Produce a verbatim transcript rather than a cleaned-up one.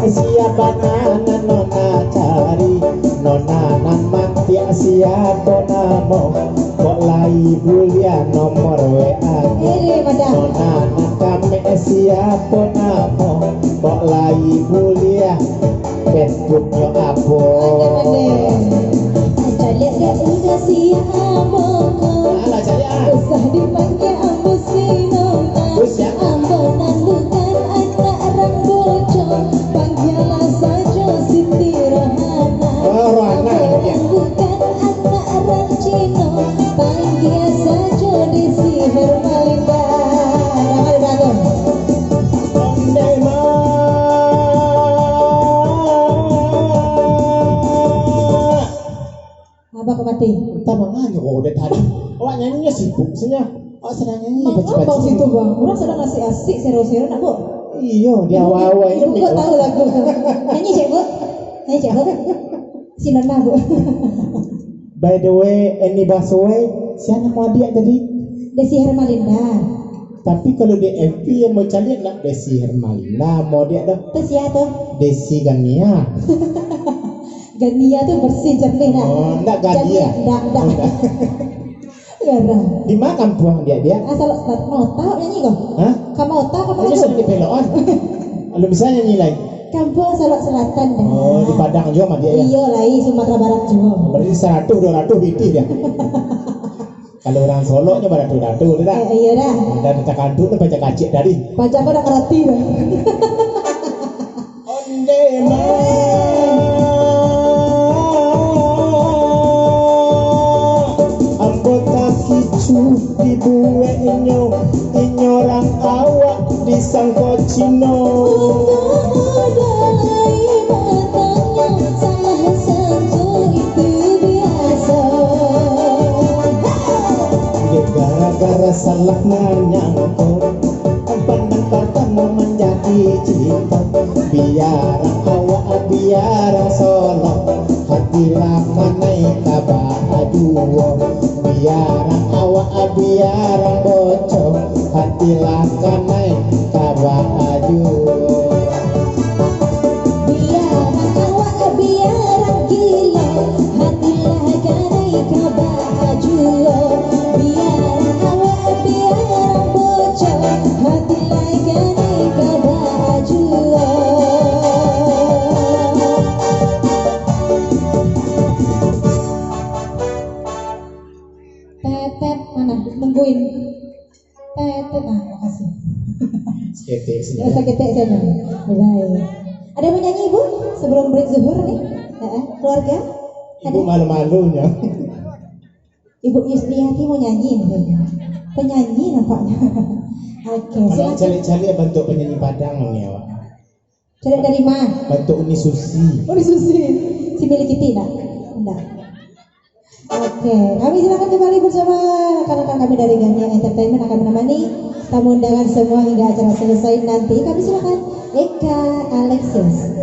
Siapa nan nona cari? Nona nan matiak siapo namo? Kok lai buliah nomor W A-nyo? Eh, deh, Madam. Nona nan kamek siapo namo? Kok lai buliah Facebook-nyo apo? Pandai, pandai. Caliak dek indak siapo ko. Alah, caliak, ah. Usah dipanggia ambo si Nona. Terus, ya? Ambo nan bukan anak rang boco. Panggialah sajo Siti Rohana. Oh, Rohana, ya. Ambo nan bukan anak rang Cino. Panggia sajo Desi Hermalinda. Ramai bagus. Ondeh, Mak. Abah kok mati? Entah manganyo kok dari tadi. Awak nyanyi sibuk saja. Awak sadang nyanyi. Mangapa pacik-pacik situ, Bang? Urang sadang asik-asik, sero-sero nak, Bu? Iyo, di awal-awal ini. Buka tahu lagu tu. Nyanyi, Cek, Bu. Nyanyi, Cek, Bu. Si Nona, Bu. By the way, Eni Baswe, siapa nama adiak tadi? Desi Hermalinda. Tapi kalau di F B yang mau caliak nak Desi Hermalinda, mau dia dah. Tu sia tu? Desi Gania. Gania tu bersih jernih dah. Oh, ndak Gania. Jernih, ndak, ndak. Oh, ndak. Garang. Di mana kampuang dia, dia? Asal mau tahu nyanyi kau? Hah? Kamu tahu kamu Aja tu? Sudah di peloan. Kalau bisa nyanyi lain. Kampuang Solok Selatan dah. Oh, di Padang juga mah dia, ya? Iyo lah, di Sumatera Barat juga. Berarti seratus, dua ratus pitih dia. Kalau urang Solok nyo baratu-ratu tu dah. Eh, iyo dah. Udah pacah kantuk tu pacah kacik tadi. Pacah kau dah karati dah. Onde ma. Ambo takicuah dibuek inyo, inyo urang awak disangko Cino. Udah lai batanyo, salah sangko itu biaso. Dek gara-gara salah manyangko, pandang partamo manjadi cinto. Biar awak, biar Solok, hatilah kanai ka baduo. Biar awak, biar boco, hatilah kanai ka baduo. Biar awak, biar gilo, hatilah kanai ka baduo. Biar awak, biar boco, hatilah kanai ka baduo. Tetet, mana? Nungguin. Tetet, nah, makasih. Seketek saja. Ya, seketek saja. Bye-bye. Ada yang mau nyanyi, Ibu? Sebelum break zuhur nih. Heeh, keluarga? Ibu ada? Malu-malunya. Ibu Yusniati mau nyanyi nih kayaknya. Penyanyi nampaknya. Oke, kalau silakan. Cari-cari bentuk penyanyi Padang nih, awak. Cari dari mana? Bantuak Uni Susi. Uni Susi. Si Milik Kitty ndak? Ndak. Oke, kami silakan kembali bersama rekan-rekan kami dari Gania Entertainment akan menemani tamu undangan semua hingga acara selesai nanti. Kami silakan Eka Alexis.